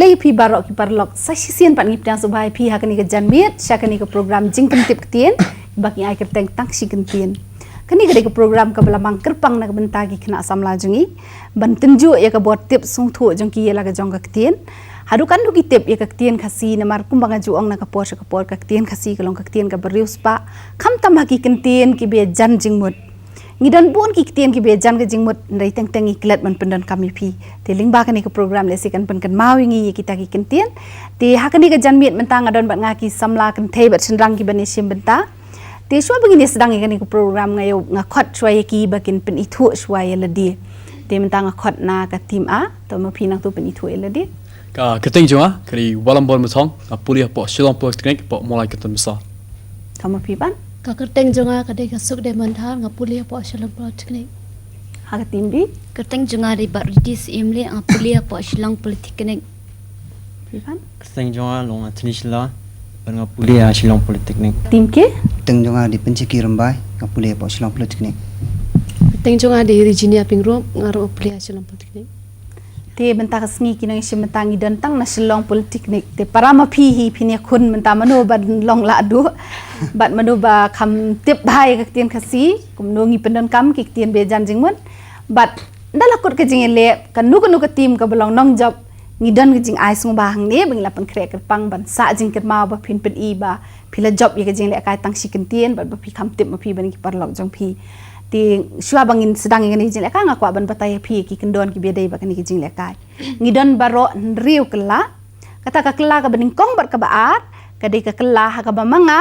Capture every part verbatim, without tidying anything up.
Ïa phi baroh ki paralok, sa shisien pat ngi pdiang sngewbha ïa phi ha kane ka janmiet sha kane ka program Jingpyntip Ktien ba ngi ai kyrteng Tang Shi Kyntien. Kane ka dei ka program kaba la mang kyrpang na ka bynta ki khynnah samla jong ngi ban tynjuh ïa ka bor tip sngewthuh jong ki ïa la ka jong ka ktien. Haduh katno ki tip ïa ka ktien Khasi, namar kumba nga ju ong na ka por sha ka por, ka ktien Khasi ka long ka ktien kaba riewspah, khamtam ha ki kyntien kiba jan jingmut. Ngi don bun ki ktien kiba jan ka jingmut, hynrei teng teng ngi klet ban pyndonkam ïa phi. Te lyngba kane ka program lehse kan pynkynmaw ïa ngi ïa kita ki kyntien. Te ha kane ka janmiet mynta nga don bad nga ki samla kynthei bad shynrang kiban ïashim bynta. Te shuwa ba ngin ïa sdang ïa kane ka program, nga ïa, nga khot shuwa ïa ki ba kin pynithuh shuwa ïa lade. Te mynta nga khot na ka team A, to ma phi nangtu pynithuh ïa lade. Ka kyrteng jong nga ka dei Walambor Muthong, nga pule hapoh Shillong Polytechnic, hapoh Mawlai Kynton Basa. To ma phi pat? Ka kyrteng jong nga ka dei ka Sukde Mandhar, nga pule hapoh Shillong Polytechnic. Ha ka team B? Kyrteng jong nga dei Bah Riti Syiemlieh, nga pule hapoh Shillong Polytechnic. Phi pat? Kyrteng jong nga long Anthony Shylla, bad nga pule ha Shillong Polytechnic. Team K? Kyrteng jong nga dei Pynshaki Rymbai, nga pule hapoh Shillong Polytechnic. Kyrteng jong nga dei Regina Pyngrope, nga ruh nga pule ha Shillong Polytechnic. Te mynta ka sngi ki nongïashim bynta ngi don tang na Shillong Polytechnic. Te para ma phi hi phin ïakhun mynta mano ban long lah duh bad mano ba kham tip bha ïa ka ktien Khasi, kumno ngi pyndonkam ki ktien ba jan jingmut. Bad ynda la kut ka jingïaleh, kano kano ka team kaba long nongjop, ngi don ka jingai sngewbha hangne ba ngi la pynkhreh kyrpang ban sah jingkynmaw ba phin pyni ba phi la jop ïa ka jinglehkai Tang Shi Kyntien bad ba phi kham tip ma phi bad ki paralok jong phi. Te shuwa ba ngin sdang ïa kane ka jinglehkai, nga kwah ban batai ïa phi ki kyndon kiba dei bad kane ka jinglehkai. Ngi don baroh hynriew kylla. Kata ka kylla kaba nyngkong bad kaba ar ka dei ka kylla ha kaba ma nga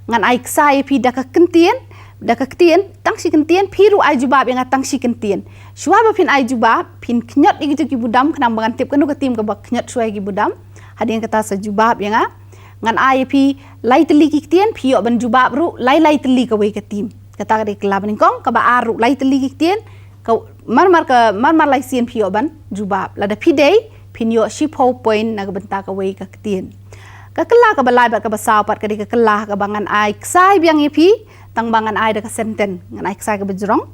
ngan ai ksai ïa phi da ka kyntien, da ka ktien Tang Shi Kyntien, phi ruh ai jubab ïa nga Tang Shi Kyntien. Shuwa ba phin ai jubab, phin kñiot ïa kito ki budam khnang ba ngan tip kano ka team kaba kñiot shuwa ïa ki budam. Hadien kata sa jubab ïa nga. Ngan ai ïa phi lai tylli ki ktien, phi ïoh ban jubab ruh lai lai tylli kawei ka team. Kata ka dei kylla ba nyngkong, kaba ar ruh lai tylli ki ktien, ka mar mar ka mar mar lai sien phi ïoh ban jubab. Lada phi dei, phin ïoh shiphew point na ka bynta kawei ka ktien. Ka kylla kaba lai bad kaba saw pat ka dei ka kylla kaba ngan ai ksai biang ïa phi, tang ba ngan ai da ka sentence, ngan ai ksai kaba jrong,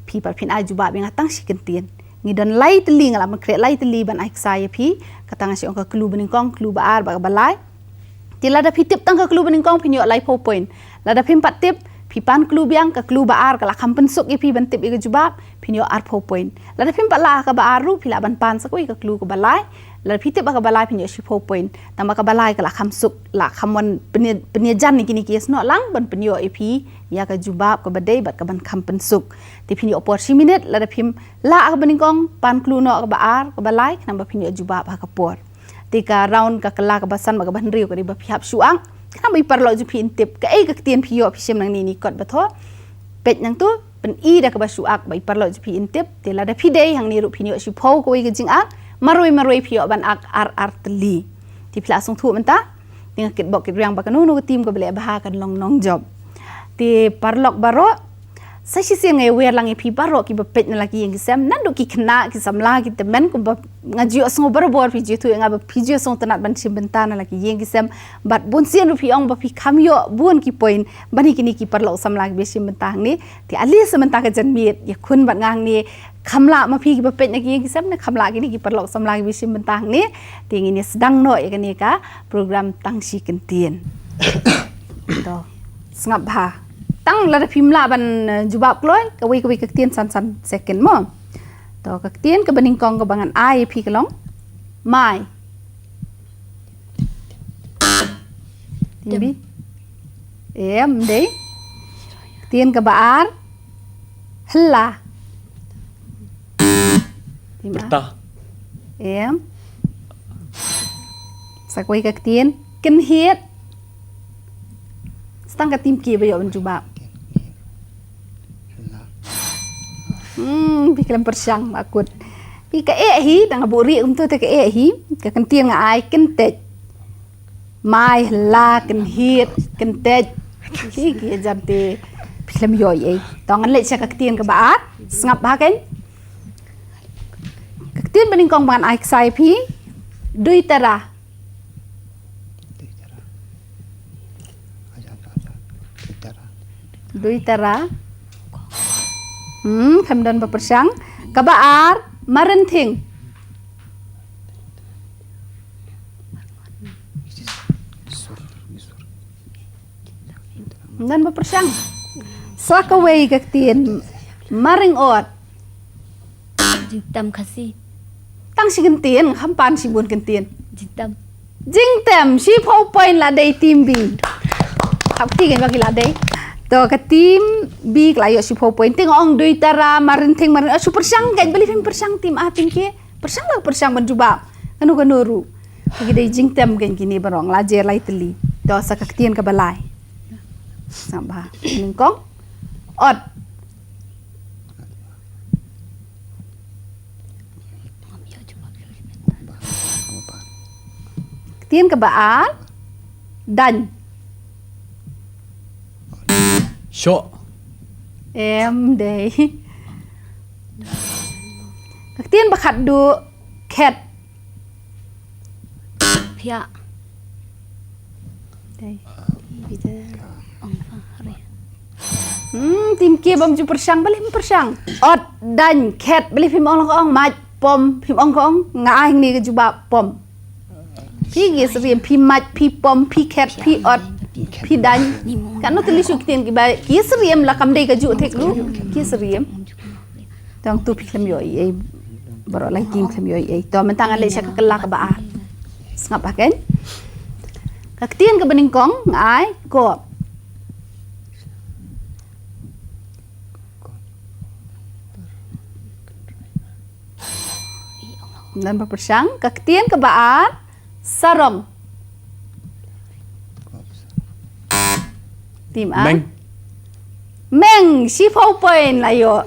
phi pat phin ai jubab ïa nga Tang Shi Kyntien. Ngi don lai tylli, nga la pynkhreh lai tylli ban ai ksai ïa phi, kata nga shu ong ka clue ba nyngkong, clue ba ar bad kaba lai. Te lada phi tip tang ka clue ba nyngkong phin ïoh laiphew point. Lada phim pat tip, phi pan clue biang, ka clue ba ar ka la kham pynsuk ïa phi ban tip ïa ka jubab, phin ïoh arphew point. Lada phim pat lah ha kaba ar ruh, phi lah ban pan sa kawei ka clue kaba lai. Lada phi tip ha kaba lai phin ïoh shiphew point. Tang ba kaba lai ka la kham suk, la kham wan pynïa, pynïajan ïa kine ki ïasnoh lang ban pynïoh ïa phi ïa ka jubab kaba dei bad kaban kham pynsuk. Te phin ïoh por shi minit, lada phim lah ha kaba nyngkong, pan clue noh kaba ar, kaba lai, khnang ba phin ïoh jubab ha ka por. Te ka round ka kylla kaba san bad kaba hynriew ka dei ba phi hap shu act. Khnang ba i paralok jong phi in tip kaei ka ktien phi ïoh phi shim nangne ne kot ba thoh. Peit nangtu, pyni da kaba shu act ba i paralok jong phi in tip. Te lada phi dei hangne ruh phin ïoh shiphew kawei ka jing-act. Marwei marwei phi ïoh ban act ar ar tylli. Te phi la sngewthuh mynta. Te nga kitbok kitrwiang ba kano kano ka team kaba leh bha kan long nongjop. Te paralok baroh, sa shisien nga ïawer lang ïa phi baroh kiba peit na la ki ïing ki sem, naduh ki khynnah, ki samla, ki tymmen, kumba nga ju ïohsngew barabor phi ju ïathuh ïa nga ba phi ju ïohsngew tynnat ban shim bynta na la ki ïing ki sem. Bad bun sien ruh phi ong ba phi kham ïoh bun ki point ban ïa kine ki paralok samla kiba shim bynta hangne. Te ale sa mynta ka janmiet ïakhun bad nga hangne, kham lah ma phi kiba peit na ki ïing ki sem ne kham lah kine ki paralok samla kiba shim bynta hangne. Te ngin ïa sdang noh ïa kane ka program Tang Shi Kyntien. To, sngap bha. Tang lada phim lah ban, eh, jubab kloi, kawei kawei ka ktien san san second mo. To, ka ktien kaba nyngkong kaba ngan ai ïa phi ka long mai. Team B. Em, dei. Ktien kaba ar, hylla. Team A. Em. Sa kawei ka ktien, kynhied. Sa tang ka team K ba ïoh ban jubab. Hmm, phi khlem pyrshang ba kut. Phi ka eh hi, dang buh rieh kumto te ka eh hi, ka kyntien nga ai kyntait. Mai, hylla, kynhied, kyntait. Ki, ki jan te phi khlem ïoh ei. To ngan leit sha ka ktien kaba ar, sngap bha kein. Ka ktien ba nyngkong ba ngan ai ksai phi, duitara. Duitara. Hmm, khlem don ba pyrshang. Kaba ar, marenthing. Ngan ba pyrshang. Sa kawei ka ktien maring ot. Jingtem Khasi. Tang shi kyntien, kham pan shibun kyntien. Jingtem. Jingtem, shiphew point la dei team B. Hap ti kan bagi la dei. To ka team B ka la ïoh shiphew point. Te nga ong dui tara, marin thing, marin. Ah, shu pyrshang kan, balei phim pyrshang team A team K. Pyrshang la pyrshang ban jubab. Kano kano ruh. Ki dei jingtem kan kine baroh, la jer lai tylli. To sa ka ktien kaba lai. Sngap bha. Nyngkong. Ot. Ktien kaba ar. Daiñ. Shoh. Em dei. Ka ktien ba khatduh. Khet. Phiah. Dei. Hmm, team K bym ju pyrshang, balei phim pyrshang. Ot, daiñ, khet, balei phim ong la ka ong, mait, pom, phim ong ka ong, nga ai hangne ka jubab, pom. Phi ki syriem, phi mait, phi pom, phi khet, phi ot, phi daiñ. Kano tylli shu ktien kiba ki syriem la kam dei kajuh thik ruh, ki syriem. Tang tu phi khlem ïoh ei ei. Baroh lai team khlem ïoh ei ei. To mynta ngan leit sha ka kylla kaba ar. Sngap ha kein. Ka ktien kaba nyngkong nga ai kop. Ngan ba pyrshang ka ktien kaba ar. Sarong. Team A. Meng. Meng, shiphew point la ïoh.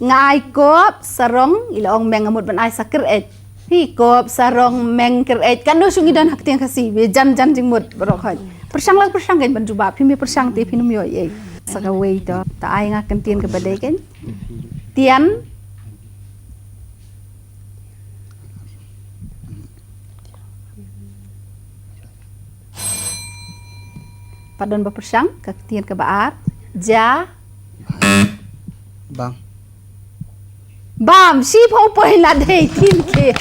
Nga ai kop, sarong, i la ong meng nga mut ban ai sa kyreit. Phi kop, sarong, meng, kyreit. Kano shu ngi don ha ka ktien Khasi, ba jan jan jingmut baroh khoit. Pyrshang la pyrshang kan ban jubab, phim pyrshang te phin ym ïoh ei ei. Sa kawei to, ta ai nga ka ktien kaba dei kan. Tian. Pat don ba pyrshang, ka ktien kaba ar. Ja. Bam. Bam, shiphew point la dei team K.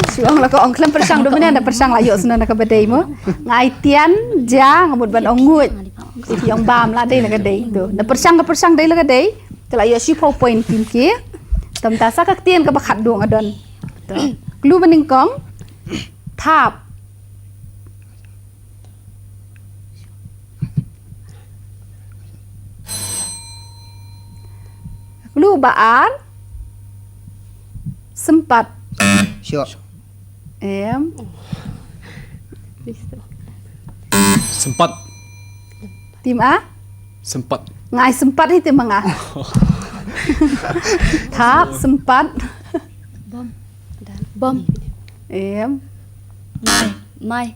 Shu ong la ka ong khlem pyrshang, dum ne da pyrshang la ïoh sna na kaba dei mo. Nga ai tian, ja, nga mut ban ong nguid. Phi ong bam la dei la ka dei tu. Na pyrshang ka pyrshang dei la ka dei. Te la ïoh shiphew point team K. Te mynta sa ka ktien kaba khatduh nga don. To. Clue ba nyngkong. Thap. Clue ba ar. Sympat. Shoh. Em. Sympat. Team A? Sympat. Nga ai sympat hi team A. Thap, sympat. Bom. Bom. Em. Mai. Mai.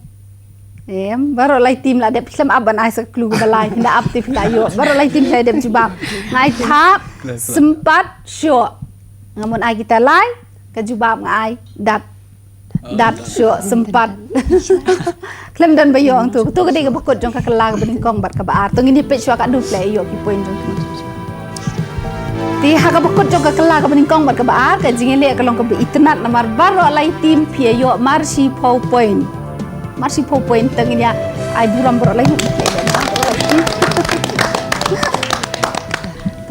Em. Baroh lai team la dep, khlem ap ban ai sa clue ba lai. Nda ap te phi la ïoh. Baroh lai team la dep jubab. Nga ai thap, sympat, shoh. Nga mut ai kita lai, ka jubab nga ai dat. Dat, shoh, sympat. Khlem don ba ïoh ong tu. Tu ka dei kaba kut jong ka kylla kaba nyngkong bad kaba ar. To ngin ïa peit shuwa katno phi la ïoh ki point jong phi. Te ha kaba kut jong ka kylla kaba nyngkong bad kaba ar, ka jingïaleh ka long kaba itynnad namar baroh lai team phi ïoh mar shiphew point. Mar shiphew point te ngin ïa ai burom baroh lai.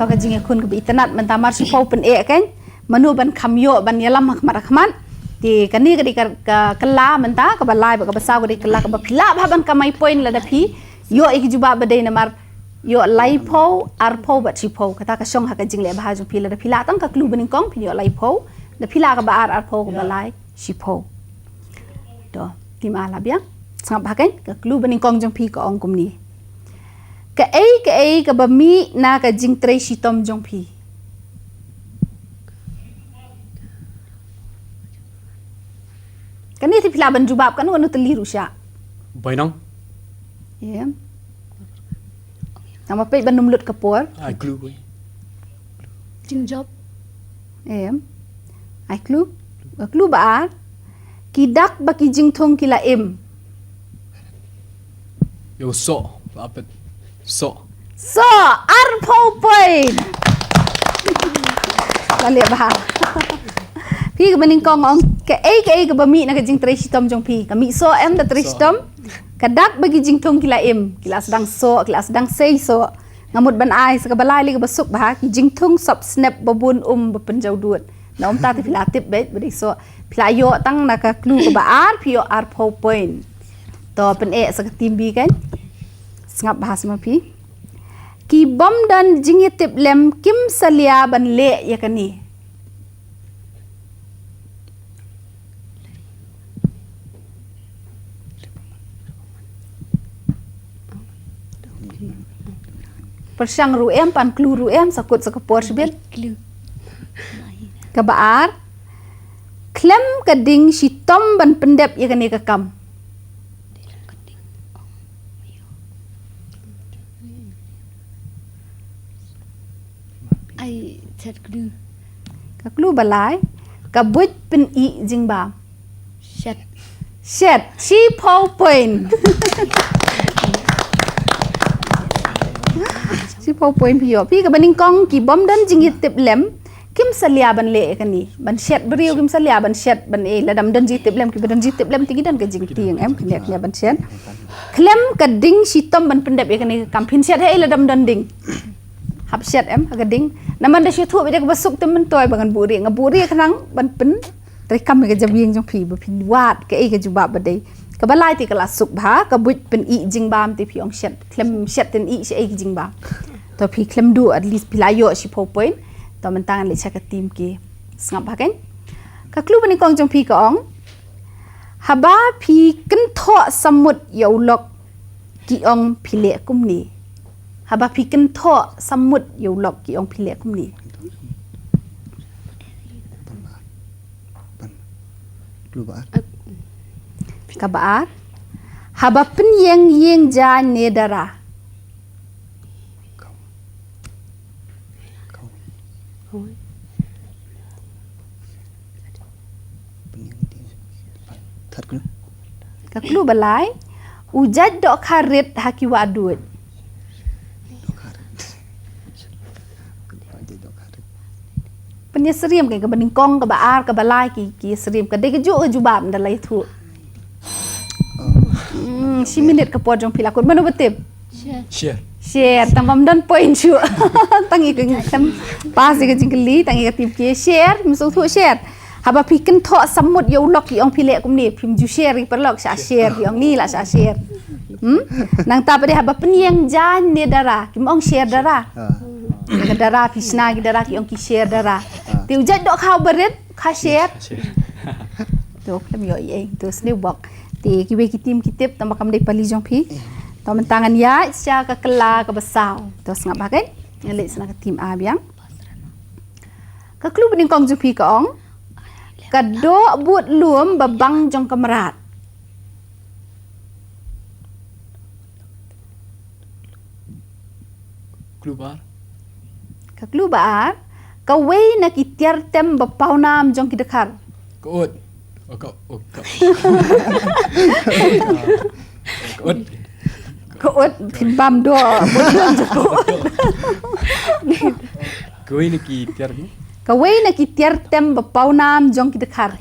To ka jingïakhun kaba itynnad mynta mar shiphew pyn-eh kan. Mano ban kham ïoh ban ïalam ha khmat ha khmat. Te kane ka dei ka, ka kylla mynta kaba lai bad kaba saw ka dei kylla kaba phi lah bha ban kamai point lada phi ïoh ïa ki jubab ba dei namar ïoh laiphew, arphew bad shiphew. Kata ka shong ha ka jingleh bha jong phi lada phi lah tang ka clue ba nyngkong phin ïoh laiphew. Da phi lah kaba ar arphew, kaba lai shiphew. To, team A lah biang. Sngap bha kan ka clue ba nyngkong jong phi ka ong kumne. Kaei kaei kaba mih na ka jingtrei shitom jong phi. Kane te phi lah ban jubab kano kano tylli ruh sha. Bainong. Em. Tang ba peit ban ym lut ka por. Ai clue ko. Jingjop. Em. Ai clue. Clue ba ar. Ki dak ba ki jingthung ki la im. Ïa u soh, la peit. Soh. Soh, arphew point. La leh bha. Phi kaba nyngkong ong kaei kaei kaba mih na ka jingtrei shitom jong phi. Ka mih soh em da trei shitom. Ka dak ba ki jingthung ki la im, ki la sdang soh, ki la sdang sei soh. Nga mut ban ai sa kaba lai lei kaba suk bha, ki jingthung sop snep ba bun um ba pynjaw dud. Na ym ta te phi la tip beit ba dei soh. Phi la ïoh tang na ka clue kaba ar, phi ïoh arphew point. To pyneh sa ka team B kan. Sngap bha sa ma phi. Ki bym don jingïatiplem kim salia ban leh ïa kane. Pyrshang ruh em, pan clue ruh em, sa kut sa ka por shibit. Kaba ar, khlem ka ding shitom ban pyndep ïa kane ka kam. Ai, shet clue. Ka clue ba lai, ka buit pynïh jingbam. Shet. Shet, shiphew point. Shiphew point phi ïoh. Phi kaba nyngkong ki bym don jingïatiplem. Kim salia ban leh ïa kane. Ban shet briew kim salia ban shet ban eh lada ym don jingïatiplem kiba don jingïatiplem te ki don ka jingtieng em kane kane ban shet. Khlem ka ding shitom ban pyndep ïa kane ka kam phin shet ha eh lada ym don ding. Hap shet em ha ka ding. Namar da shu thuh beit da kaba suk te myntoi ba ngan buhrieh nga buhrieh khnang ban pyn treikam ïa ka jabieng jong phi ba phin wad kaei ka jubab ba dei. Kaba lai te ka la suk bha ka buit pynïh jingbam te phi ong shet khlem shet pynïh shaei ka jingbam. To phi khlem duh at least phi la ïoh shiphew point. To mynta ngan leit sha ka team ki sngap bha kan. Ka clue ba nyngkong jong phi ka ong. Haba phi kynthoh samut ïa u lok ki ong phi leh kumne. Haba phi kynthoh samut ïa u lok ki ong phi leh kumne. Kaba ar. Haba pynïeng ïing jaiñ ne dara. Ka clue ba lai. U jait dohkha rit ha ki wah duid. Pynïasyriem ka kaba nyngkong kaba ar kaba lai ki ki syriem ka dei ka juh ka jubab nda lai thuh. Hmm, shi minit ka por jong phi la kut mano ba tip. Share. Share tang bam don point shu. Tang i ka tem pas i ka jingkylli tang i ka tip ki share mi song thuh share. Haba phi kynthoh samut ïa u lok i ong phi leh kumne phim ju share i paralok sha share i ong ni la sha share. Hmm? Nangta pat de haba pynïeng jaiñ ne dara kim ong share dara. Ka dara phi shna ki dara ki ong ki share dara. Te u jait dohkha ba rit kha share. To khlem ïoh ei to sniew bok. Te kiwei ki team ki tip tangba kam dei pali jong phi. To mynta ngan ïaid sha ka kylla kaba saw. To sngap bha kan. Ngan leit sha ka team A biang. Ka clue ba nyngkong jong phi ka ong. Ka doh bud lum ba bang jong ka mrad. Clue ba ar. Ka clue ba ar. Kawei na ki tiar tem ba pawnam jong ki dkhar. Ka ut. Oh, ka, oh, ka. Ka ut. Ka ut phin bam doh. Bud lum jong ka ut. Kawei na ki tiar ni. Kawei na ki tiar tem ba pawnam jong ki dkhar.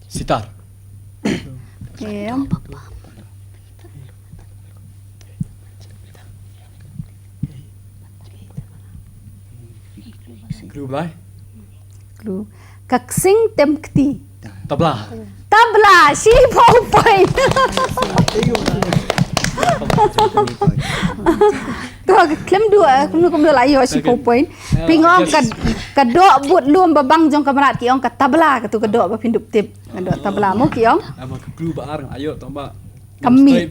Sitar. Em. Clue ba lai. Clue. Ka ksing tem kti. Tabla. Tabla, shiphew point. To ka khlem duh, eh, kumno kumno la ïoh shiphew point. Phi ong ka, ka doh bud lum ba bang jong ka mrad ki ong ka tabla katu ka doh ba phin dup tip. Ka doh tabla mo ki ong. Ama ka clue ba ar nga ïoh tangba Kami.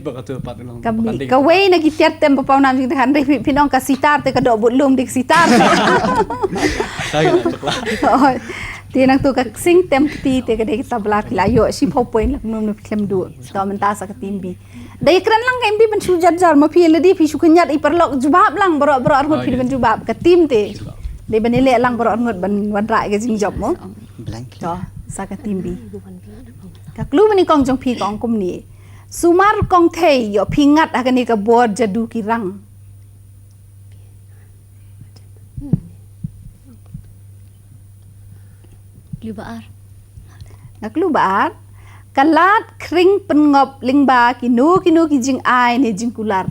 Kami. Kawei na ki tiar tem ba pawnam jong ki dkhar, hynrei phi, phin ong ka sitar te ka doh bud lum dei ka sitar. Oh, te nangtu ka ksing tem kti te ka dei ka tabla phi la ïoh shiphew point la kumno kumno phi khlem duh. To mynta sa ka team B. Da ïakren lang ka M D ban shu jar jar ma phi lade phi shu khynñiat i paralok jubab lang baroh baroh arngut phi ban jubab ka team te. Dei ban ïaleh lang baroh arngut ban wanrah ka jingjop mo. To sa ka team B. Ka clue ba nyngkong jong phi ka ong kumne. Sumar kong thei ïoh phi ngat ha kane ka bor jadu ki rang. Klu ba ar. Nga klu ba ar. Ka lad khring pynngop lyngba kino kino ki jingai ne jingkular.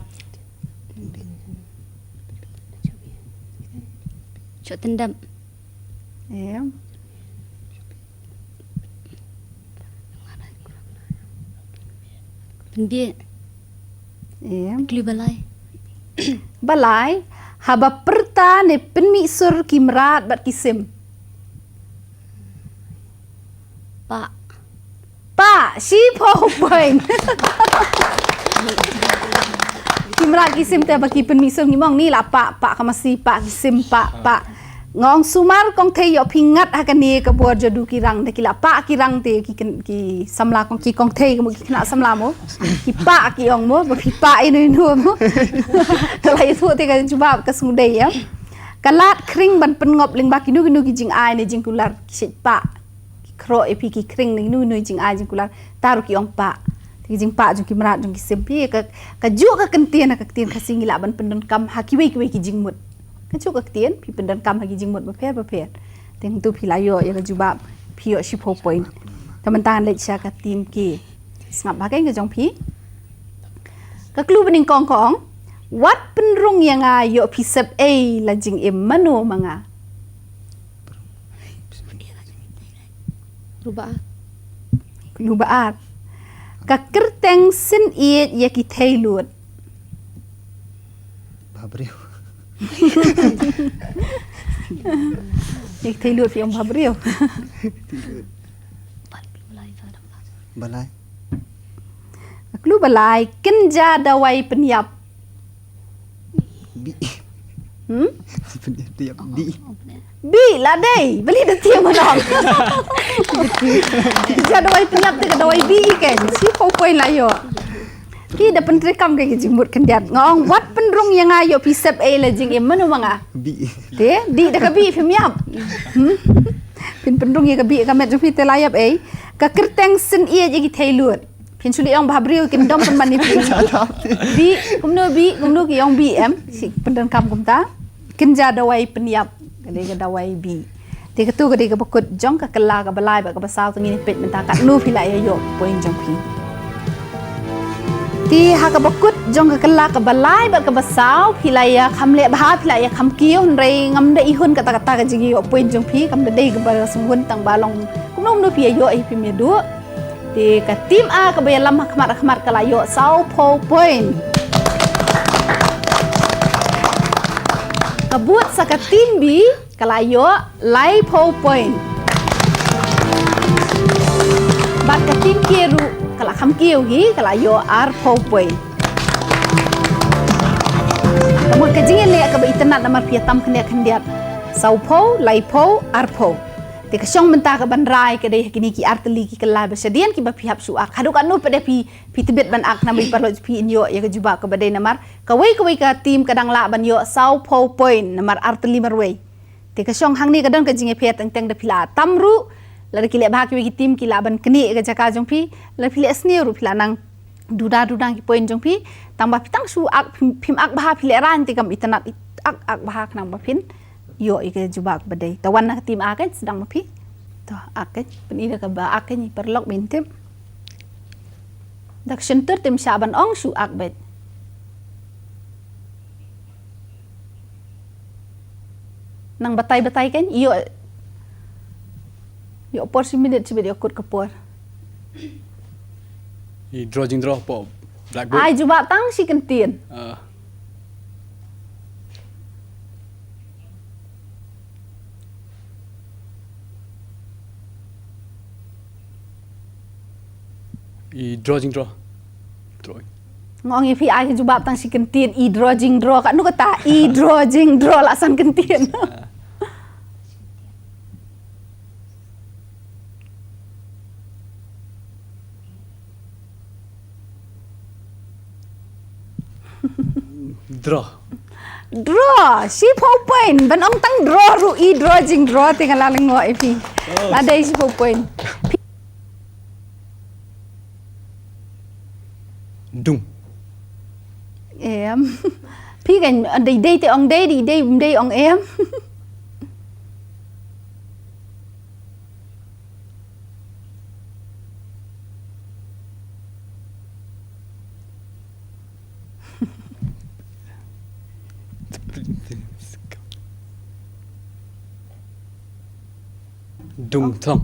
Chok tyndap. Em. Pynbiej. Em. Klu ba lai. Ba lai. Haba pyrta ne pynmih sur ki mrad bad ki sim. Pah. Pah, shiphew point. Ki mrad ki sim te ba ki pynmih sur ngi mong ni la pah, pah ka masi, pah ki sim, pah, pah. Nga ong sumar kong thei ïoh phi ngat ha kane ka bor jadu ki rang da ki la pah ki rang te ki kyn-, ki samla kong ki kong thei ka mo ki khynnah samla mo. Ki pah ki ong mo, ba phi pah ino ino mo. Te la ïathuh te ka jubab ka sngewdei ïa. Ka lad khring ban pynngop lyngba kino kino ki jingai ne jingkular ki shait pah. Ki khroh ïa phi ki khring ne kino kino jingai jingkular. Tang ruh ki ong pah. Te ki jingpah jong ki mrad jong ki sim phi ka, kajuh ka ktien ha ka ktien Khasi ngi lah ban pyndonkam ha kiwei kiwei ki jingmut. Kajuh ka ktien phi pyndonkam ha ki jingmut bapher bapher. Te hangtu phi la ïoh ïa ka jubab phi ïoh shiphew point. Te mynta ngan leit sha ka team K. Sngap ba ka jong phi. Ka klu ba nyngkong ka ong. Wat pynrung ïa nga ïoh phi sep ei la jingim mano ma nga. Klu ba ar. Klu ba ar. Ka kyrteng syn ïeit ïa ki thei lut. Bhabriew. Ïa ki thei lut phi ong bhabriew. Ba lai. Klu ba lai, kynja dawai pynïap. Bi. Hmm? Pynïap, pynïap, bi. Bi la dei, bali da tieng ma dong. Kynja dawai pynïap te ka dawai bi kan. Shiphew point la ïoh. Ki da pyntreikam ka ki jingmut khyndiat. Nga ong wat pynrung ïa nga ïoh phi sep ei la jingim mano ma nga. Bi. Te, di da ka bi phim ïap. Hmm? Phin pynrung ïa ka bi ka met jong phi te la ïap ei. Ka kyrteng syn ïeit ïa ki thei lut. Phin shu leh ong bhabriew kin dom pynban ïa phi. Bi, kumno bi, kumno ki ong bi em. Shi pyndonkam kumta. Kynja dawai pynïap. Ka dei ka dawai bi. Te katu ka dei kaba kut jong ka kylla kaba lai bad kaba saw te ngin peit mynta katno phi la ïa ïoh point jong phi. Te ha kaba kut jong ka kylla kaba lai bad kaba saw phi la ïa kham leh bha phi la ïa kham kiew hynrei ngam da ihun kata kata ka jingïoh point jong phi kam da dei kaba sngewhun tang ba long kumno kumno phi ïa ïoh ïa phi ïa duh. Te ka team A kaba ïalam ha khmat ha khmat ka la ïoh sawphew point. Ka bud sa ka team B ka la ïoh laiphew point. Bad ka team K ruh ka la kham kiew hi ka la ïoh arphew point. Ka mut ka jingïaleh kaba itynnad namar phi ïa tam khyndiat khyndiat. Sawphew, laiphew, arphew. Te ka shong mynta ka ban rai ka dei ha kine ki artylli ki kylla ba shadien kiba phi hap shu ak. Haduh katno pat de phi, phi tbit ban ak namar i paralok phi in ïoh ïa ka jubab kaba dei namar kawei kawei ka team ka dang lah ban ïoh sawphew point namar artylli marwei. Te ka shong hangne ka don ka jingïapher teng teng da phi la tam ruh. Lada ki leh bha kiwei ki team ki lah ban knieh ïa ka jaka jong phi. Lada phi leh sniew ruh phi la nang duda duda ki point jong phi. Tang ba phi tang shu ak phim, phim ak bha phi leh rang te kam itynnad ak ak bha khnang ba phin ïoh ïa ka jubab kaba dei. Te wan na ka team A kan sdang ma phi. To ak kan pyni da kaba ak kan i paralok ba in tip. Da ka shyntur te ym shah ban ong shu ak beit. Nang batai batai kan ïoh ïoh por shi minit shibit ïoh kut ka por. I draw jingdraw hapoh blackboard. Ai jubab tang shi kyntien. Ah. I draw jingdraw. Drawing. Nga ong ïa phi ai ka jubab tang shi kyntien i draw jingdraw katno kata i draw jingdraw la san kyntien. Ah. Draw. Draw, shiphew point. Ban ong tang draw ruh i draw jingdraw te nga la lyngngoh ïa phi. Oh. La dei shiphew point. Dung. Em. Phi kan dei dei te ong dei, dei dei ong em. Dung, thlong.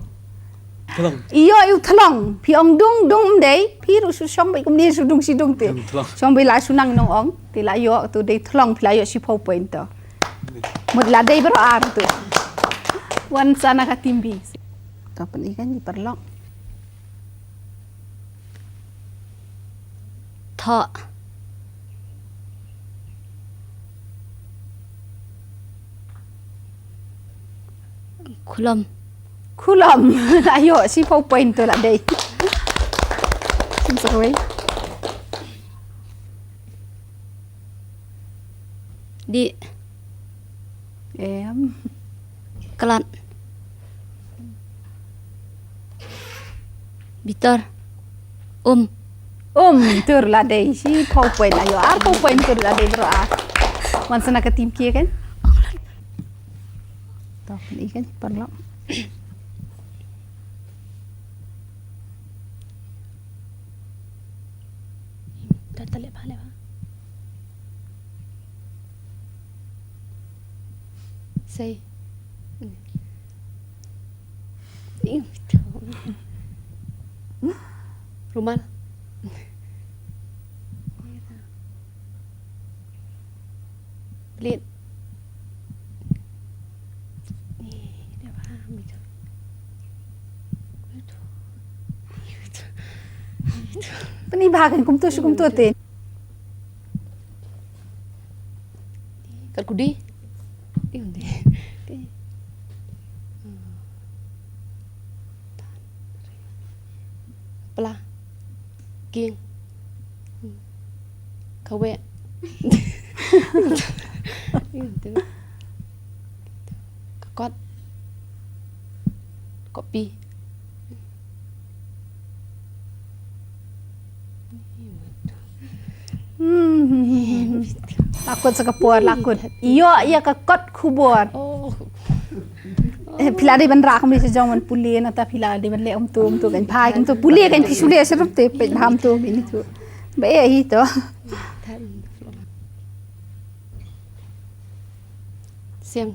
Thlong. Ïoh, ïoh, thlong. Phi ong dung, dung ym dei. Phi ruh shu shong beit kumne, shu dung shi dung te. Dung, thlong. Shong beit la shu nang nong ong. Te la ïoh tu dei thlong, phi la ïoh shiphew point to. Mut la dei baroh ar tu. Wan sa na ka team B. To pyni kan, ïa paralok. Thoh. Khulom. Khulom. Ïoh, shiphew point tu la dei. Sim sa kawei. Dih. Em. Klat. Bitar. Um. Um, tur la dei. Shiphew point, ïoh arphew point, tur la dei baroh ar. Wan sa na ka team kia kan. To pyni kan, paralok. Tat, tat, leh bha, leh bha. Sei. Rumal. Plit. Pyni bha kan, kumto shu kumto te. Kat kudi. Pla. King. Kawek. Ka kot. Kopi. Hmm. La kut sa ka por, la kut. Ïoh ïa ka kot khubor. Oh. Eh, phi la dei ban rah kumne sha jong ban pule, nangta phi la dei ban leh kumto kumto kan, phai kumto, pule kan, phi shu leh sharum te peit bha kumto kumne tu. Ba eh hi to. Siang.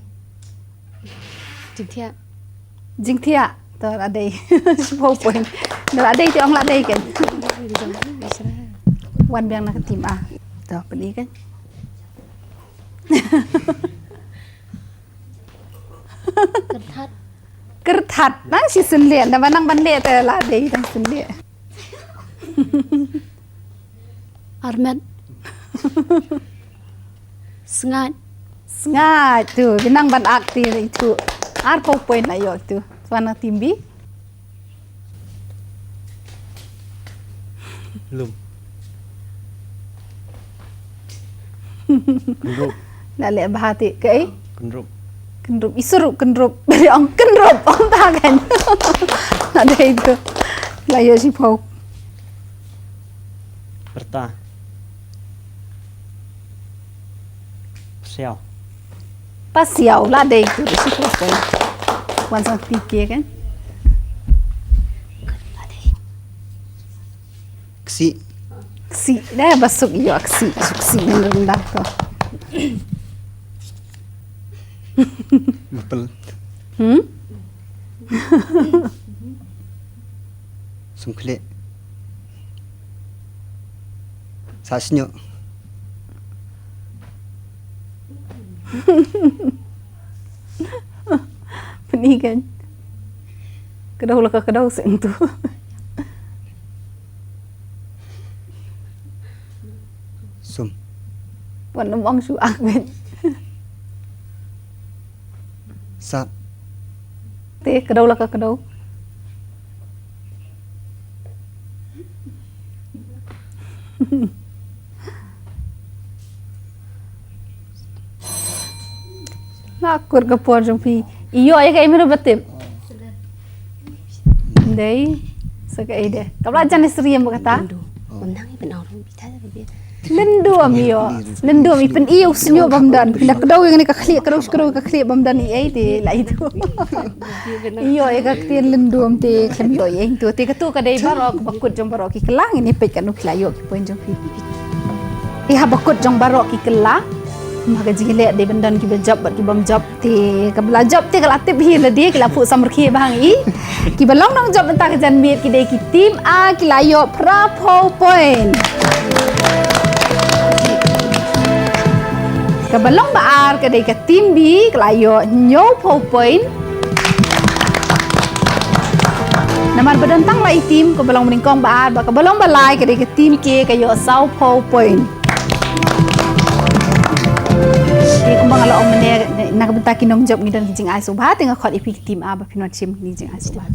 Jingthiah. Jingthiah. To la dei. Shiphew point. La dei te ong la dei kan. Wan biang na ka team A. To pyni kan. Kyrthat. Kyrthat. Nang shisien leh, naba nang ban leh te la dei, nang shisien leh. Armet. Sngaid. Sngaid tu, ba nang ban ak te itu. Arphew point la ïoh tu. Swan na team B. Lum. Kynrup. La leh bha te kaei? Kynrup. Kynrup. Isur kynrup. Ong kynrup. Ong ta kan. La dei tu. La ïoh shiphew. Pyrta. Siaw. Pasiaw, la dei tu, dei shiphew point. Wan sa phi kia kan? Ksih. Ksih, dei ba suk ïoh ksih, suk ksih ngan rung dak to. Bapel. Hmm? Sum khlieh. Sa sñiuh. Pyni kan. Kdew la ka kdew seh tu. Sum. Wan nym ong shu ak beit. Sat. Te kdew la ka kdew. Nga kur ka por jong phi. Ïoh ïa kaei, mano ba tip? Dei sa kaei de. Ka ba la jan syriem ba kata. Lyndum ïoh. Lyndum i pyni u sñiuh bym don. Phi la kdew ïa kane ka khlieh, kdew kdew ka khlieh bym don i ei te la itu. Ïoh ïa ka ktien lyndum te khlem ïoh ïa itu. Te katu ka dei baroh ka ba kut jong baroh ki kylla, ngin ïa peit katno phi la ïoh ki point jong phi. Ïa ha ba kut jong baroh ki kylla. Kumba ka jingïaleh dei ban don kiba jop bad kibym jop, te kaba la jop te ka la tip hi lade, ki la phuh samrkhie bha ha ngi. Kiba long nongjop mynta ka janmiet ki dei ki team A, ki la ïoh phra phew point. Kaba long ba ar ka dei ka team B, ka la ïoh hynñiew phew point. Namar ba don tang lai team, kaba long ba nyngkong, ba ar, bad kaba long ba lai ka dei ka team K, ka ïoh saw phew point. Te kumba nga la ong mynne, na ka bynta ki nongjop ngi don ki jingai sngewbha, te nga khot ïa phi ki team A ba phin wan shim ki jingai sngewbha.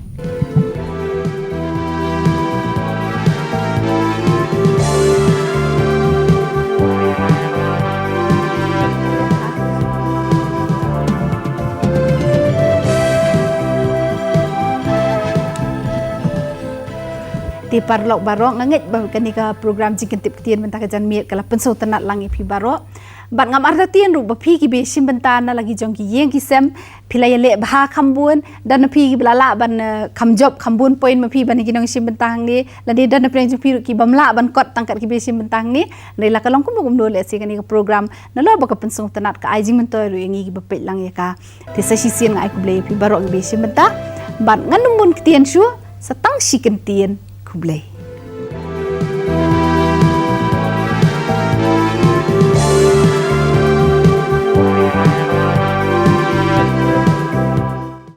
Te paralok baroh, nga ngeit ba kane ka program jingkyntip ktien mynta ka janmiet ka la pynsngewtynnat lang ïa phi baroh. Bad ngam artatien ruh ba phi kiba shim bynta na la ki jong ki ïing ki sem, phi la ïaleh bha kham bun, don na phi kiba la lah ban, eh, kham jop kham bun point ma phi ban ki nongshim bynta hangne, lane don na pdeng jong phi ruh kibym lah ban kot tang kat kiba shim bynta hangne. Hynrei la ka long kumno kumno lehse kane ka program, nalor ba ka pynsngewtynnat, ka ai jingmyntoi ruh ïa ngi kiba peit lang ïa ka. Te sa shisien nga ai khublei ïa phi baroh kiba shim bynta. Bad ngan ym bun ktien shuh, sa tang shi kyntien, khublei.